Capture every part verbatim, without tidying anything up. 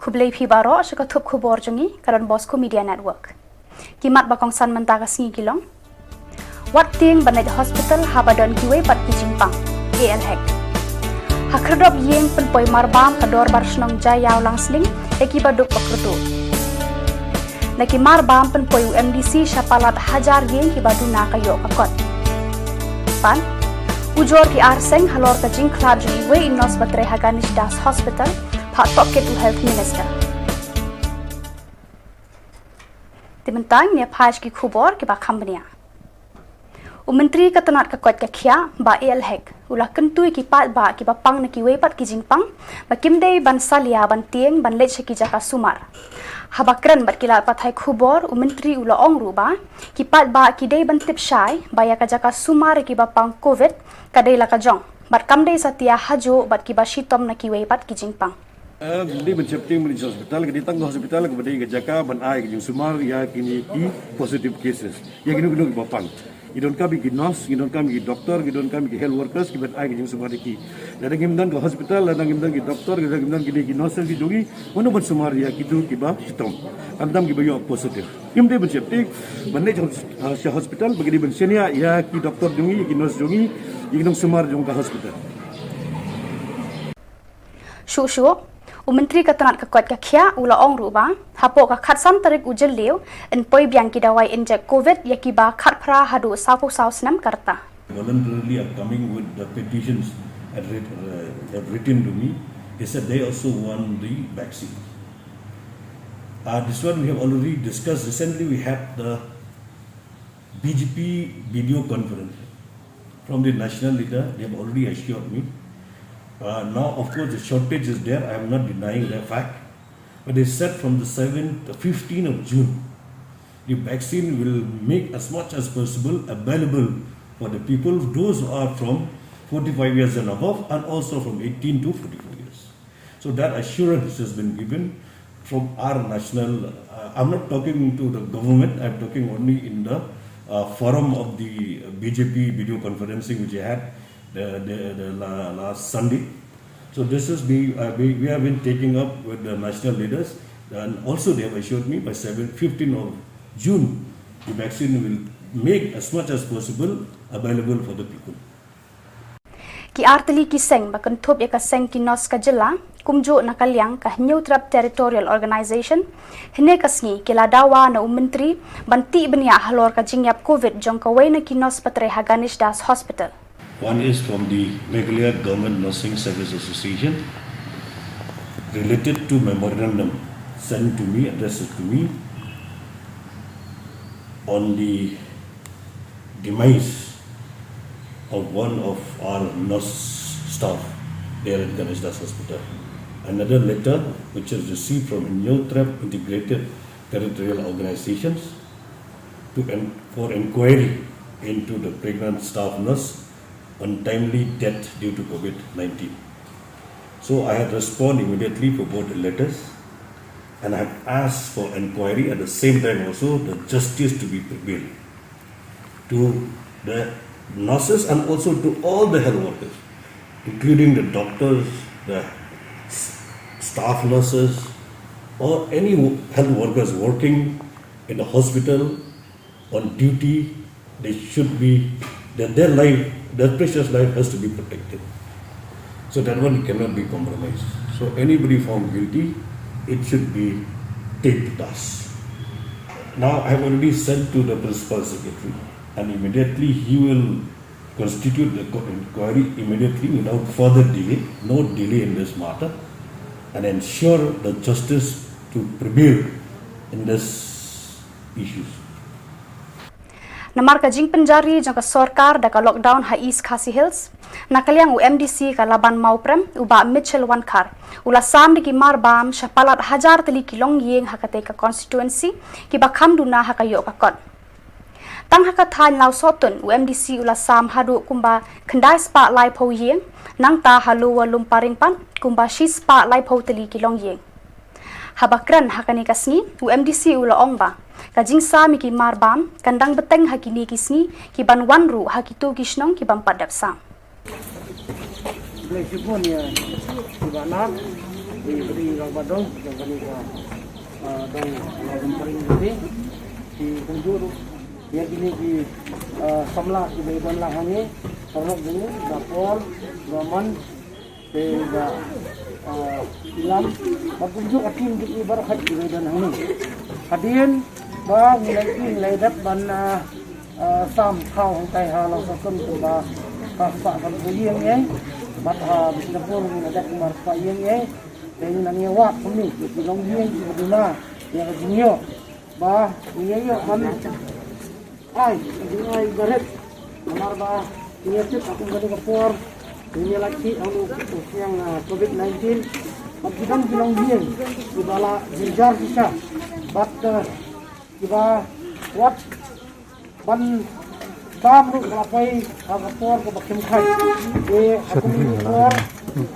Khublei phi baroh sha ka thup khubor jong ngi ka Don Bosco Media Network. Ki mat ba kongsan mynta ka sngi ki long: Wat tieng ban leit hospital haba don kiwei pat ki jingpang, A L Hek. Ha khyrdop ïing pynpoi marbam ka dorbar shnong Jaiaw Langsling ïa ki baduk ba kyrduh. Na ki marbam pynpoi u M D C shapalat hajar ïing kiba duna ka ïoh ka kot. Pat ujor ki ar seng halor ka jingkhlad jong iwei i nurse ba trei ha Ganesh Das Hospital, phah tohkit u Health Minister. Te mynta ngin ïa phai sha ki khubor kiba kham bniah. U Myntri ka tnat ka koit ka khiah Bah A L Hek u la kyntu ïa ki paidbah kiba pang na kiwei pat ki jingpang ba kim dei ban salia ban tieng ban leit sha ki jaka sumar. Haba kren bad ki lad pathai khubor, u Myntri u la ong ruh ba ki paidbah ki dei ban tip shai ba ïa ka jaka sumar ïa kiba pang covid ka dei la ka jong bad kam dei satia hajuh bad kiba shitom na kiwei pat ki jingpang. Dei ban sheptieng ban leit sha hospital, ka dei tang ka hospital kaba dei ka jaka ban ai ka jingsumar ïa kine ki positive cases, ïa kino kino kiba pang. Ngi donkam ïa ki nurse, ngi donkam ïa ki doctor, ngi donkam ïa ki health workers kiban ai ka jingsumar ïa ki. Lada ngim don ka hospital, lada ngim don ki doctor, lada ngim don kine ki nurses ki jong ngi, mano ban sumar ïa kito kiba shitom, khamtam kiba ïoh positive. Ngim dei ban sheptieng ban leit sha hos-, sha hospital, ba ki dei ban shaniah ïa ki doctor jong ngi, ïa ki nurse jong ngi, ïa ki nongsumar jong ka hospital. Shuh shuh, u Myntri ka tnat ka koit ka khiah u la ong ruh ba hapoh ka khatsan tarik u Jylliew yn poi biang ki dawai injek covid ïa kiba khatphra haduh sawphew saw snem ka rta. Voluntarily are coming with the petitions and writ-, uh, have written to me. They said they also want the vaccine. Uh, this one we have already discussed. Recently, we had the B J P video conference from the national leader. They have already assured me. Uh, now, of course, the shortage is there. I am not denying that fact. But they said from the seventh, the fifteenth of June, the vaccine will make as much as possible available for the people, those who are from forty-five years and above, and also from eighteen to forty-four years. So that assurance has been given from our national, uh, I'm not talking to the government, I'm talking only in the, uh, forum of the B J P video conferencing which I had the, the, the la-, last Sunday. So this is we, uh, we, we have been taking up with the national leaders, and also they have assured me by seven, fifteenth of June, the vaccine will make as much as possible available for the people. Ki artylli ki seng ba kynthup ïa ka seng ki nurse ka jylla, kumjuh na ka liang ka Hynñiewtrep Territorial Organization, hynne ka sngi ki la dawa na u Myntri ban tih bniah halor ka jingïap covid jong kawei na ki nurse ba trei ha Ganesh Das Hospital. One is from the Meghalaya Government Nursing Service Association related to memorandum sent to me, addressed to me, on the demise of one of our nurse staff there at Ganesh Das Hospital. Another letter which is received from Hynñiewtrep Integrated Territorial Organizations to en-, for inquiry into the pregnant staff nurse untimely death due to covid nineteen. So I had responded immediately for both the letters, and I have asked for inquiry at the same time also the justice to be prevailed to the nurses and also to all the health workers, including the doctors, the s-, staff nurses, or any wo-, health workers working in the hospital on duty. They should be, their, their life, their precious life has to be protected. So that one cannot be compromised. So anybody found guilty, it should be taken to task. Now I have already sent to the principal secretary, and immediately he will constitute the co-, inquiry immediately without further delay, no delay in this matter, and ensure the justice to prevail in this issues. Namar ka jingpynjari jong ka sorkar da ka lockdown ha East Khasi Hills, na ka liang u M D C ka Laban Mawprem, u Bah Mitchell Wankhar, u la sam da ki marbam shapalat hajar tylli ki longïing ha katei ka constituency kiba kham duna ha ka ïoh ka kot. Tang ha ka thaiñ Lawsohtun, u M D C u la sam haduh kumba khyndai spah laiphew ïing, nangta ha Lower Lumparing pat kumba shi spah laiphew tylli ki longïing. Haba kren ha kane ka sngi, u M D C u la ong ba ka jingsam ïa ki marbam kan dang bteng ha kine ki sngi kiban wan ruh ha kito ki shnong ki bym pat dep sam. Blei shibun ïa ki ba nar. Ki bri rangbah dong, jong kane ka, ah, dong, ah, Nongparing kane. Ki kumjuh ruh ïa kine ki, ah, samla kiba ïadon lang hangne, paralok jong ngi, Bah Paul, Bah Man, te Bah, ah, Ilam, bad kumjuh ka team jong ngi baroh kiba ïadon hangne. Hadien ba ngi la ïohi, ngi la dep ban, ah, ah, sam thaw hangtai ha Lawsohkun kumba arspah sanphew ïing ei, bad ha Bishnapur ngi la dep kumba arspah ïing ei. Te ngi nang ïa wad kumne ïa ki longïing kiba duna ïa ka jingïoh ba ngi ïa ïoh ban ai jingai barit. Namar ba ngi ïa tip ha kum kane ka por ngi ïa la khih ha u, u khñiang, ah, covid nineteen. Bad ki don ki longïing kiba la jynjar shisha bad, ah, kiba wat ban bam ruh ka la poi ha ka por kaba khim khat. Te ha kum kine ki por,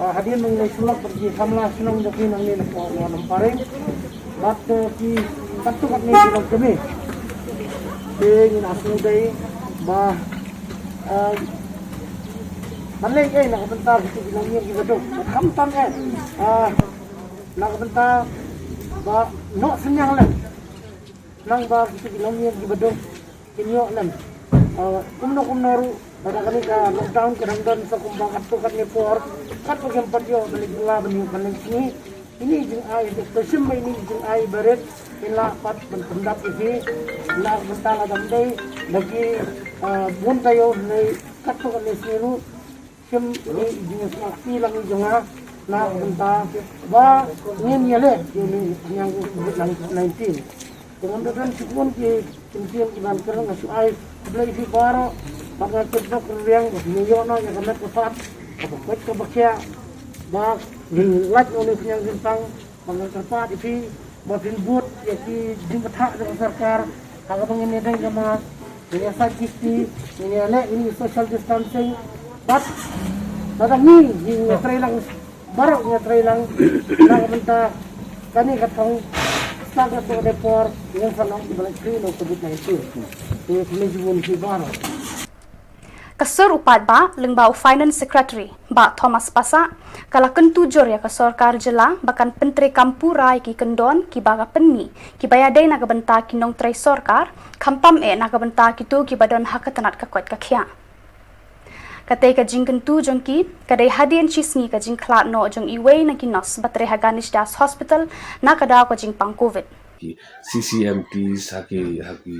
ah, hadien ba ngi la shu lap bad ki samla shnong jong ngi nangne na pdeng Nongparing bad, eh, ki katto katne ki longkmie. Te ngin ïa sngewdei ba, ah, ban leh ei na ka bynta kito ki longïing kiba duk. Bad khamtam eh, ah, na ka bynta ba noh synñiang lem. Nang ba kito ki longïing kiba duk kin ïoh lem. Ah, kumno kumno ruh, lada kane ka lockdown ka dang don sa kumba katto katne por, katba kim pat ïoh ban leit bylla ban ïoh ban leit sngi. Ine i jingai, to shim ba ine i jingai barit in lah pat ban pyndap ïa phi. Lah ban, lada ym dei da ki, ah, bun taïew ne katto katne sngi ruh. Shim ine i jingsngewsih lang i jong nga na ka bynta ba ngin ïaleh ïa une u khñiang covid nineteen. Te ngam da don shibun ki kyntien kiban kren, nga shu ai khublei ïa phi baroh bad nga tip ba kyrpang ba phin ïoh noh ïa ka met ka phad kaba koit kaba khiah ba ngin lait na une u khñiang jingpang. Ba nga kyrpad ïa phi ba phin bud ïa ki jingbthah jong ka sorkar ha kaba ngin ïadei kama, ngin ïa sait safety, ngin ïaleh ine i social distancing. Bad lada ngi, ngi ïa trei lang, baroh ngi ïa trei lang na ka bynta kane ka thong, sa katto katne por ngin sa long kiba lait free na u covid nineteen. Te khublei shibun ïa phi baroh. Ka sur u paidbah lyngba u Finance Secretary, Bah Thomas Passah, ka la kyntu jur ïa ka sorkar jylla ba kan pyntreikam pura ïa ki kyndon kiba ka pynmih kiba ïadei na ka bynta ki nongtrei sorkar, khamtam eh na ka bynta kito kiba don ha ka tnat ka koit ka khiah. Katei ka jingkyntu jong ki ka dei hadien shisngi ka jingkhlad noh jong iwei na ki nurse ba trei ha Ganesh Das Hospital na ka daw ka jingpang covid. Ki C C M Ts ha ki, ha ki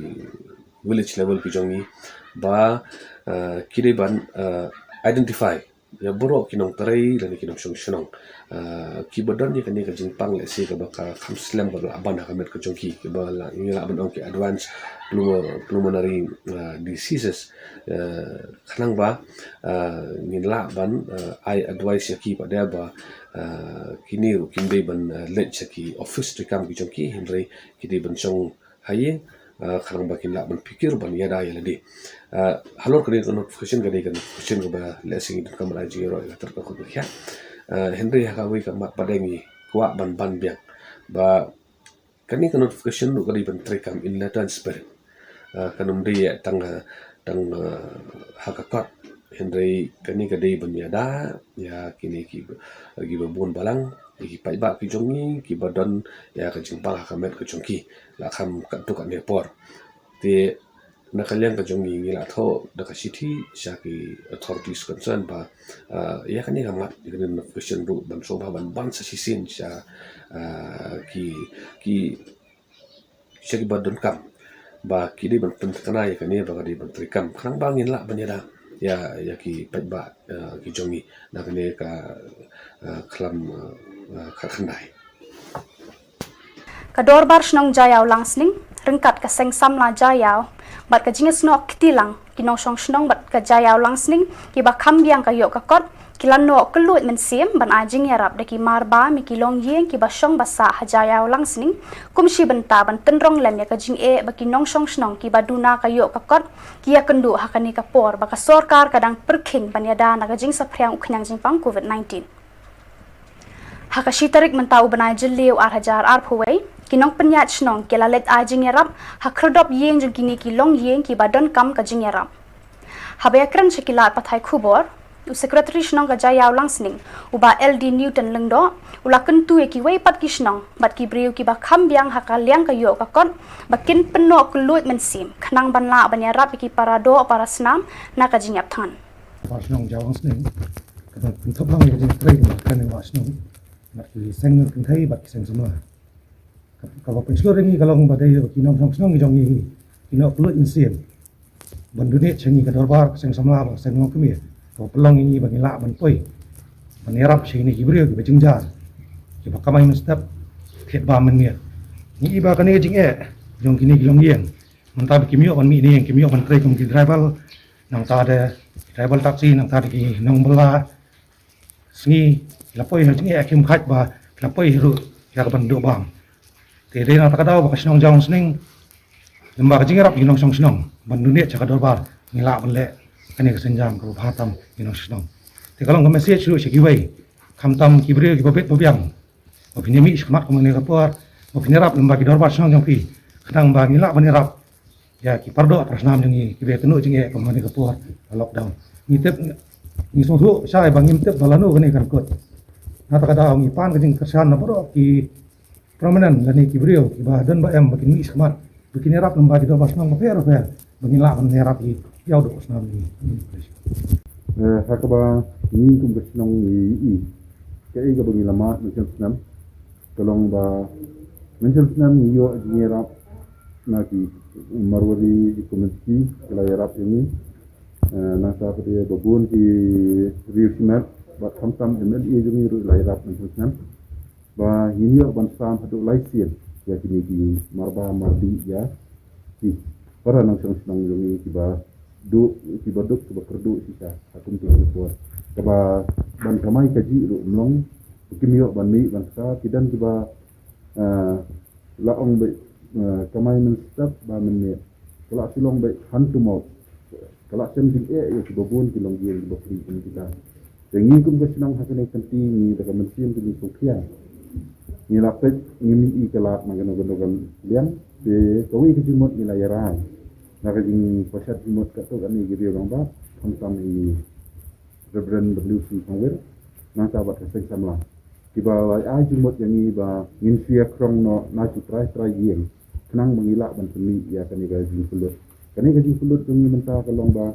village level ki jong ngi ba, eh, ki dei ban, eh, identify ïa baroh ki nongtrei lane ki nongshong shnong, eh, kiba don ïa kane ka jingpang lehse kaba ka kham slem kaba lah ban ha ka met ka jong ki, kiba la, ngi lah ban ong ki advanced pulmo-, pulmonary, eh, diseases, eh, khnang ba, eh, ngin lah ban, eh, ai advice ïa ki pat de ba, eh, kine ruh kim dei ban, eh, leit sha ki office treikam ki jong ki, hynrei ki dei ban shong ha ïing, ah, khnang ba kin lah ban pyrkhat ban ïada ïa lade. Ah, halor kane ka notification, kane ka notification kaba lehse ngi donkam ban ai jingïaroh ïa ka tnat ka koit ka khiah. Ah, hynrei ha kawei ka mat pat de ngi kwah ban ban biang ba kane ka notification ruh ka dei ban treikam in letter and spirit. Ah, kan ym dei tang, ah, tang, ah, ha ka kot, hynrei kane ka dei ban ïada ïa kine ki, kiba bun balang, ïa ki paidbah ki jong ngi kiba don ïa ka jingpang ha ka met ka jong ki la kham katto katne por. Te na ka liang ka jong ngi, ngi la thoh da ka shithi sha ki authorities concerned ba, ah, ïa kane ka mat, ïa kane ka notification ruh ban sngewbha ban ban sa shisien sha, ah, ki, ki sha kiba donkam ba ki dei ban pynthikna ïa kane ba ka dei ban treikam khnang ba ngin lah ban ïada ïa, ïa ki paidbah, eh, ki jong ngi na kane ka, eh, khlam, eh, eh, khatkhyndai. Ka Dorbar Shnong Jaïaw Langsning ryngkat ka Seng Samla Jaïaw bad ka Jingïasnoh Kti Lang ki nongshong shnong bad ka Jaïaw Langsning kiba kham biang ka ïoh ka kot, ki la noh kylluid mynsiem ban ai jingïarap da ki marbam ïa ki longïing kiba shong ba sah ha Jaïaw Langsning, kum shi bynta ban tynrong lem ïa ka jingeh ba ki nongshong shnong kiba duna ka ïoh ka kot ki ïakynduh ha kane ka por ba ka sorkar ka dang pyrkhing ban ïada na ka jingsaphriang u khñiang jingpang covid nineteen. Ha ka shi tarik mynta u bnai Jylliew ar hajar arphew wei, ki nongpynïaid shnong ki la leit ai jingïarap ha khyrdop ïing jong kine ki longïing kiba donkam ka jingïarap. Haba ïakren sha ki lad pathai khubor, U Secretary Shnong ka Jaïaw Langsning, u Bah L D Newton Lyngdoh, u la kyntu ïa kiwei pat ki shnong bad ki briew kiba kham biang ha ka liang ka ïoh ka kot ba kin pynnoh kylluid mynsiem khnang ban lah ban ïarap ïa ki para doh para snam na ka jingïap thngan. Para shnong Jaïaw Langsning, ka dang pynthop lang ïa ka jingtrei ka kane para shnong, na ki seng kynthei bad ki seng samla. Kaba pynshlur ïa ngi ka long ba dei ba ki nongshong shnong jong ngi ki noh kylluid mynsiem ban donate sha ngi ka dorbar ka seng samla bad ka seng longkmie, kaba pynlong ïa ngi ba ngi lah ban poi ban ïarap sha kine ki briew kiba jynjar, kiba kamai mynstep, thied bam mynmiet. Ngi i ba kane ka jingeh jong kine ki longïing, mynta ba kim ïoh ban mih ne ïing, kim ïoh ban trei kum ki driver, nangta de ki driver taxi, nangta de ki nongbylla sngi, ki la poi ha jingeh, kim khait ba ki la poi ruh ïa ka ban duh bam. Te dei na kata ka daw ba ka shnong Jaïaw Langsning, lem bad ka jingïarap ki nongshong shnong, ban donate sha ka dorbar, ngi lah ban leh kane ka sienjam kaba bha tam ki nongshong shnong. Te ka long ka message ruh sha kiwei, khamtam ki briew kiba bit ba biang, ba phin ïa mih shakhmat kum kane ka por, ba phin ïarap lem bad ki dorbar shnong jong phi, khnang ba ngi lah ban ïarap ïa ki para doh para snam jong ngi kiba ïakynduh jingeh kum kane ka por ka lockdown. Ngi tip, ngi sngewthuh shai ba ngim tip ba lano kane kan kut. Na kata ka daw ngi pan ka jingkyrshan na baroh ki prominent lane ki briew kiba don ba em ba kin mih shakhmat, ba kin ïarap lem bad ki dorbar shnong bapher bapher, ba ngin lah ban ïarap ïa ki para doh para snam jong ngi. Eh, ha kaba ngi kum ka shnong ngi i, kaei kaba ngi la mad mynshem snem ka long ba mynshem snem ngi ïoh jingïarap na ki Marwari community ki la ïarap ïa ngi. Eh, nangta pat de ba bun ki riew shimet bad khamtam M L A jong ngi ruh la ïarap mynshem snem ba ngin ïoh ban sam haduh lai sien ïa kine ki marba mardih ïa ki para nongshong shnong jong ngi kiba duh, kiba duk, kiba kyrduh shisha ha kum kine ki por. Kaba ban kamai kajih ruh ym long, kim ïoh ban mih ban ksa, ki don kiba, eh, la ong ba, eh, kamai mynstep bam mynmiet, ka la shu long ba hand to mouth. Ka la shem jingeh ïa kiba bun ki longïing kiba pyrshah kum kita. Te ngi kum ka shnong ha kane ka kynti ngi da ka mynsiem ka jingsngewkhia, ngi la peit, ngim i ka lad na kano kano ka liang. Te kawei ka jingmut ngi la ïarai na ka jingpashat jingmut katto katne ki riew rangbah, khamtam i Reverend W C Thongwir, nangta bad ka seng samla, kiba la ai jingmut ïa ngi ba ngin shu ïa krong noh na ki trai trai ïing khnang ba ngi lah ban pynmih ïa kane ka jingpynlut. Kane ka jingpynlut jong ngi mynta ka long ba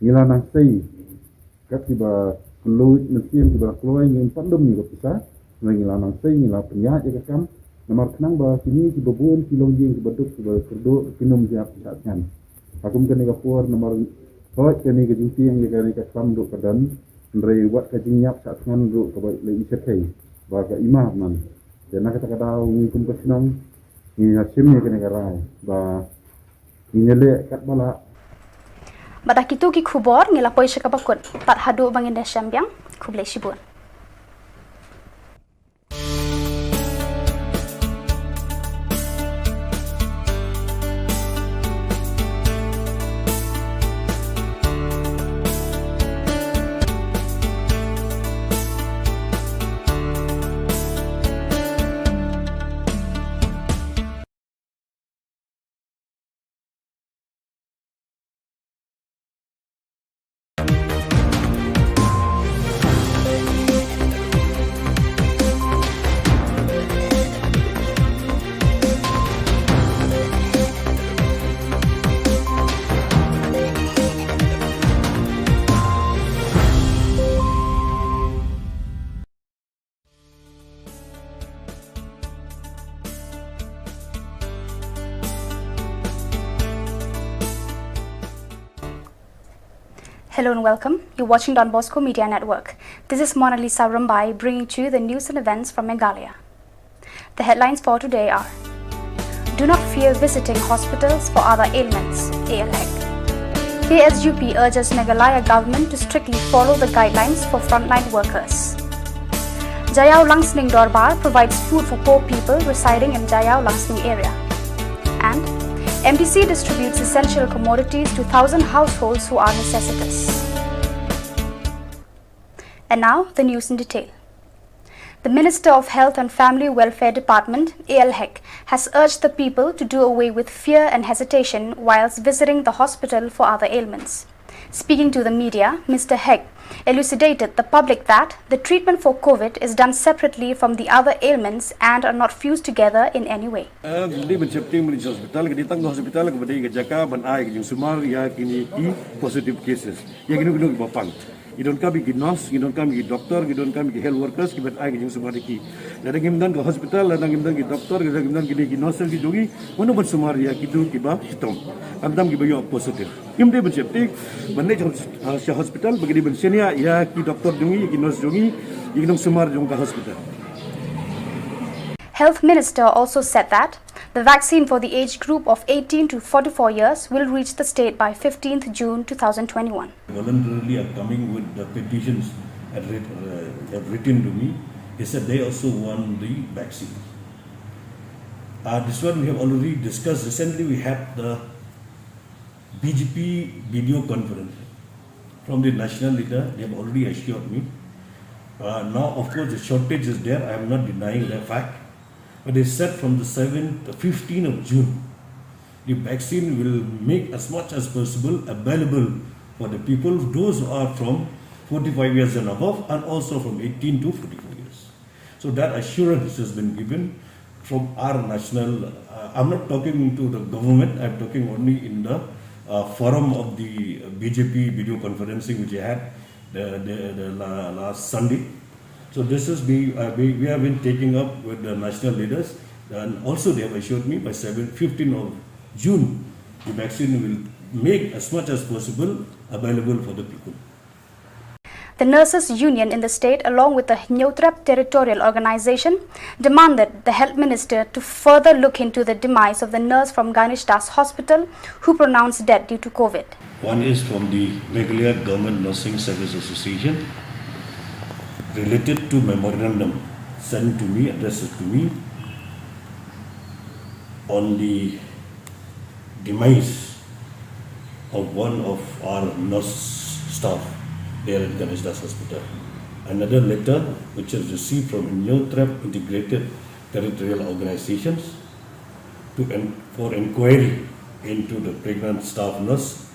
ngi la nang sei kat kiba kylluid mynsiem, kiba la kloi, ngim pat lum ïa ka pisa, ngi la nang sei, ngi la pynïaid ïa ka kam, namar khnang ba kine kiba bun ki longïing kiba duk kiba kyrduh kin ym ïap shah thngan ha kum kane ka por, namar hooid kane ka jingtieng ïa kane ka kam ruh ka don, hynrei wat ka jingïap shah thngan ruh kaba la i shyrkhei ba ka i map man. Te na kata ka daw ngi kum ka shnong ngi la shim ïa kane ka rai ba ngin ïaleh katba lah. Bad da kito ki khubor ngi la poi sha kaba kut, tad haduh ba ngin ïashem biang, khublei shibun. Hello and welcome. You're watching Don Bosco Media Network. This is Mona Lisa Rumbai bringing to you the news and events from Meghalaya. The headlines for today are: Do not fear visiting hospitals for other ailments, A L Heck. K S U P urges Meghalaya government to strictly follow the guidelines for frontline workers. Jaïaw Langsning Dorbar provides food for poor people residing in Jaïaw Langsning area. And M D C distributes essential commodities to thousand households who are necessitous. And now, the news in detail. The Minister of Health and Family Welfare Department, A L Heck, has urged the people to do away with fear and hesitation whilst visiting the hospital for other ailments. Speaking to the media, Mister Hek elucidated the public that the treatment for COVID is done separately from the other ailments and are not fused together in any way. Ngi dei ban sheptieng ban leit sha hospital, ka dei tang ka hospital kaba dei ka jaka ban ai ka jingsumar ïa kine ki positive cases, ïa kino kino kiba pang. Ngi donkam ïa ki nurse, ngi donkam ïa ki doctor, ngi donkam ïa ki health workers kiban ai ka jingsumar ïa ki. Lada ngim don ka hospital, lada ngim don ki doctor, lada ngim don kine ki nurses ki jong ngi, mano ban sumar ïa kito kiba shitom, khamtam kiba ïoh positive? Ngim dei ban sheptieng ban leit sha hospital, ba ki dei ban shaniah ïa ki doctor jong ngi, ïa ki nurse jong ngi, ïa ki nongsumar jong ka hospital. Health Minister also said that the vaccine for the age group of eighteen to forty-four years will reach the state by fifteenth June two thousand twenty-one. Voluntarily are coming with the petitions that writ-, uh, have written to me. They said they also want the vaccine. Uh, this one we have already discussed. Recently, we had the B J P video conference from the national leader. They have already assured me. Uh, now, of course, the shortage is there. I am not denying that fact. But they said from the seventh, the fifteenth of June, the vaccine will make as much as possible available for the people, those who are from forty-five years and above, and also from eighteen to forty-four years. So that assurance has been given from our national, uh, I'm not talking to the government, I'm talking only in the, uh, forum of the B J P video conferencing which I had the, the, the la-, last Sunday. So this is we, uh, we, we have been taking up with the national leaders, and also they have assured me by seven, fifteenth of June, the vaccine will make as much as possible available for the people. The Nurses Union in the state, along with the Hynñiewtrep Territorial Organization, demanded the Health Minister to further look into the demise of the nurse from Ganesh Das Hospital who pronounced dead due to COVID. One is from the Meghalaya Government Nursing Service Association related to memorandum sent to me, addressed to me on the demise of one of our nurse staff there at Ganesh Das Hospital. Another letter which is received from Hynñiewtrep Integrated Territorial Organizations to en-, for inquiry into the pregnant staff nurse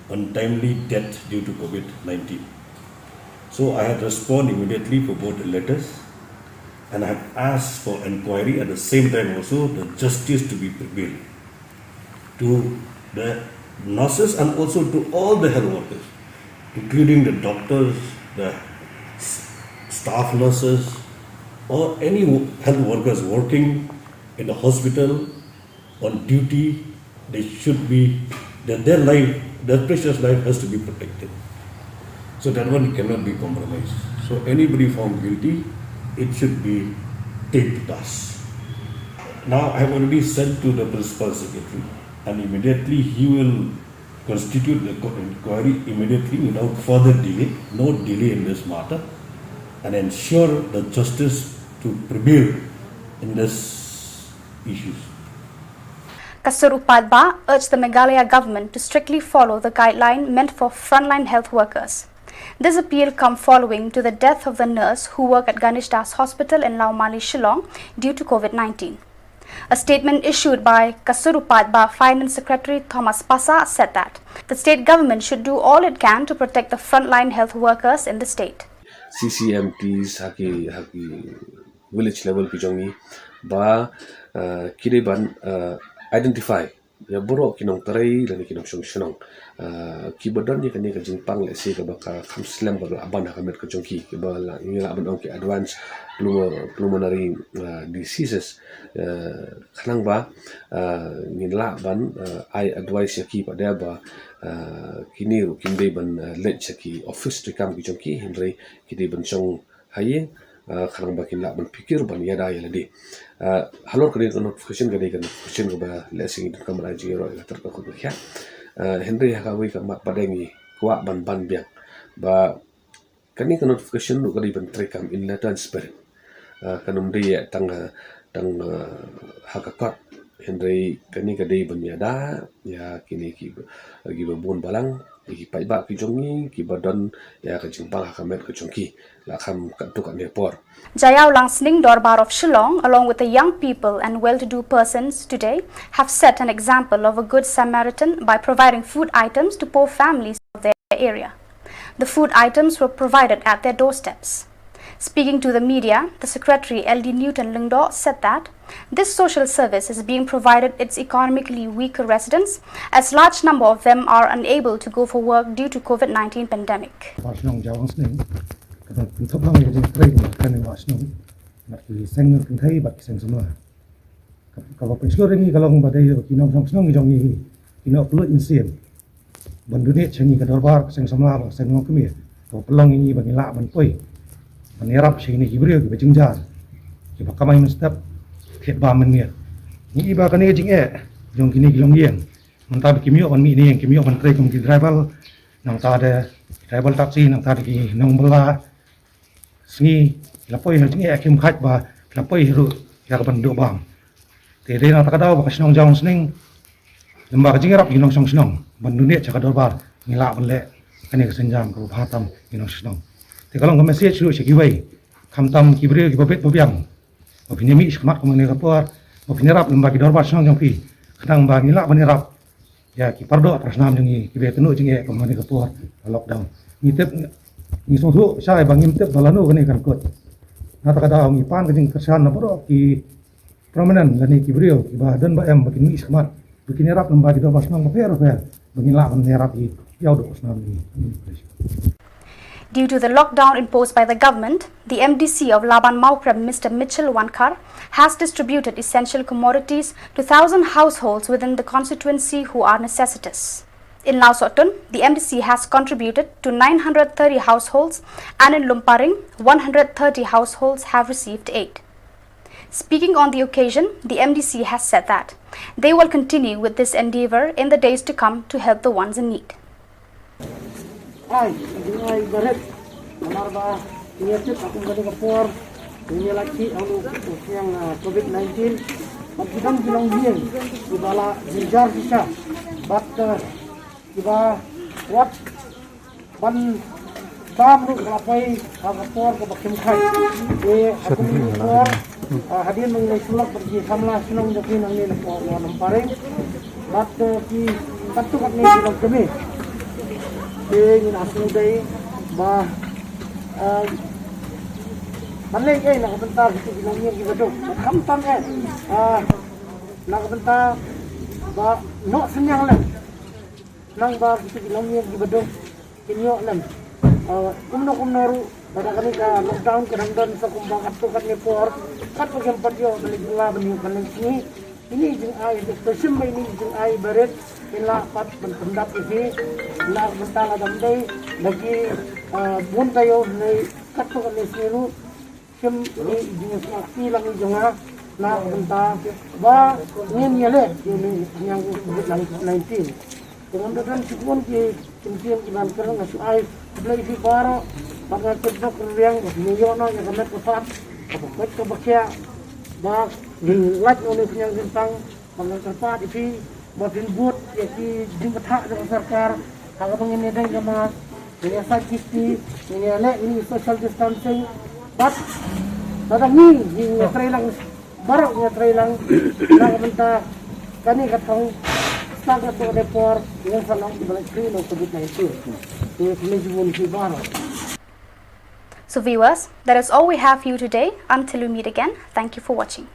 untimely death due to COVID nineteen. So I had responded immediately for both the letters, and I have asked for inquiry at the same time also the justice to be prevailed to the nurses and also to all the health workers, including the doctors, the s-, staff nurses, or any wo-, health workers working in the hospital on duty. They should be, that their life, their precious life has to be protected. So that one cannot be compromised. So anybody found guilty, it should be taken to task. Now I have already sent to the principal secretary, and immediately he will constitute the co-, inquiry immediately without further delay, no delay in this matter, and ensure the justice to prevail in this issues. Ka Sur u Paidbah urged the Meghalaya government to strictly follow the guideline meant for frontline health workers. This appeal come following to the death of the nurse who worked at Ganesh Das Hospital in Lawmali, Shillong due to COVID nineteen. A statement issued by ka Sur u Paidbah Finance Secretary Thomas Passah said that the state government should do all it can to protect the frontline health workers in the state. C C M Ts ha ki, ha ki village level ki jong ngi ba, uh, ki dei ban, uh, identify ïa baroh ki nongtrei lane ki nongshong shnong, uh, kiba don ïa kane ka jingpang lehse kaba ka kham slem ba la ban ha ka met ka jong ki, kiba la, ngi lah ban ong ki advanced pulmo-, pulmonary, uh, diseases. Uh, khnang ba, uh, ngin lah ban, uh, ai advice ïa ki pat de ba, uh, kine ruh kim dei ban, uh, leit sha ki office treikam ki jong ki, hynrei ki dei ban shong ha ïing, uh, khnang ba kin lah ban pyrkhat ban ïada ïa lade. Uh, halor kane ka notification, kane ka notification kaba lehse ngi donkam ban ai jingïaroh ïa ka ter ka khun ka khiah. Uh, hynrei ha kawei ka mat pat de ngi kwah ban ban biang ba kane ka notification ruh ka dei ban treikam in letter and spirit. Uh, kan ym dei tang, uh, tang, uh, ha ka kot, hynrei kane ka dei ban ïada ïa kine ki, kiba bun balang, ïa ki paidbah ki jong ngi kiba don ïa ka jingpang ha ka met ka jong ki la kham katto katne por. Jaiaw Langsning Dorbar of Shillong, along with the young people and well-to-do persons today, have set an example of a good Samaritan by providing food items to poor families of their area. The food items were provided at their doorsteps. Speaking to the media, the secretary, L D Newton Lyngdoh, said that this social service is being provided its economically weaker residents, as large number of them are unable to go for work due to COVID nineteen pandemic. Ba shnong Jawang Sning, ka dang pynthop lang ïa ka jingtrei ka kane ba shnong, na ki seng kynthei bad ki seng samla. Ka, kaba pynshlur ïa ngi ka long ba dei ba ki nongshong shnong jong ngi, ki nongpynlut mynsiem ban donate sha ngi ka dorbar ka seng samla bad ka seng longkmie, kaba pynlong ïa ngi ba ngi lah ban poi ban ïarap sha kine ki briew kiba jynjar, kiba kamai mynstep, thied bam mynmiet. Ngi i ba kane ka jingeh jong kine ki longïing, nangta ba kim ïoh ban mih ne ïeng, kim ïoh ban trei kum ki driver, nangta de driver taxi, nangta de ki nongbylla sngi, ki la poi ha jingeh khim khat ba ki la poi ruh ïa ka ban duh bam. Te dei na kata ka daw ba ka shnong Jawang Sning, lem bad ka jingïarap ki nongshong shnong ban donate sha ka dorbar, ngi lah ban leh kane ka sienjam kaba bha tam ki nongshong shnong. Te ka long ka message ruh sha kiwei, khamtam ki briew kiba bit ba biang, ba phin ïa mih shakhmat kum kane ka por, ba phin ïarap lem bad ki dorbar shnong jong phi, khnang ba ngi lah ban ïarap ïa ki pardoh parasnam jong ngi kiba ïakynduh jingeh kum kane ka por ka lockdown. Ngi tip, ngi sngewthuh shai ba ngim tip ba lano kane kan kut. Na kata ka daw ngi pan ka jingkyrshan na baroh ki prominent lane ki briew kiba don ba em ba kin mih shakhmat, ba kin ïarap lem bad ki dorbar shnong bapher bapher, ba ngin lah ban ïarap ïa ki ïa u duh snam ïa ngi. Due to the lockdown imposed by the government, the M D C of Laban Mawprem, Mister Mitchell Wankhar, has distributed essential commodities to thousand households within the constituency who are necessitous. In Nawsohtun, the M D C has contributed to nine hundred thirty households, and in Lumparing, one hundred thirty households have received aid. Speaking on the occasion, the M D C has said that they will continue with this endeavor in the days to come to help the ones in need. Ai, jing ai barit. Namar ba ngi tip ba kum kane ka por ngi la ki ong u sniang, ah, covid nineteen. Bad ki don ki longïing kiba la jynjar shisha. Bad, ah, kiba wat ban bam ruh ka la poi ha ka por kaba khim khat. Te ha kum kine ki por, ah, hadien ba ngi la shu lap bad ki samla shnong jong ngi nangne na Lumparing bad, eh, ki katto katne ki longkmie. Te ngin ïa sngewdei ba, eh, ban leh ei na ka bynta kito ki longïing kiba duk. Bad khamtam eh, eh, na ka bynta ba noh synñiang lem, khnang ba kito ki longïing kiba duk kin ïoh lem. Eh, kumno kumno ruh, lada kane ka lockdown ka dang don sa kumba katto katne por, katba kim pat ïoh ban leit bylla ban ïoh ban leit sngi, ine i jingai, to shim ba ine i jingai barit in lah pat ban pyndap ïa phi. Na ka bynta lada ym dei da ki, eh, bun taïew ne katto katne sngi ruh, shim ine i jingsngewsih lang i jong nga na ka bynta ba ngin ïaleh ïa ine i jingjia covid nineteen. Te ngam da don shibun ki kyntien kiban kren, nga shu ai khublei ïa phi baroh bad nga tip ba phin ïoh noh ïa ka met ka phad kaba koit kaba khiah ba ngin lait noh ïa une u khñiang jingpang. Ba nga kyrpad ïa phi ba phin bud ïa ki jingbthah jong ka sorkar ha kaba ngin ïadei ka mask, ngin ïa sait safety, ngin ïa leh ine i social distancing. Bad lada ngi, ngi ïatrei lang, baroh ngi ïatrei lang na ka bynta kane ka thong, sdang katto katne por ngin sa long kiba lait free na u covid nineteen. Te khublei shibun ïa phi baroh. So viewers, that is all we have for you today. Until we meet again, thank you for watching.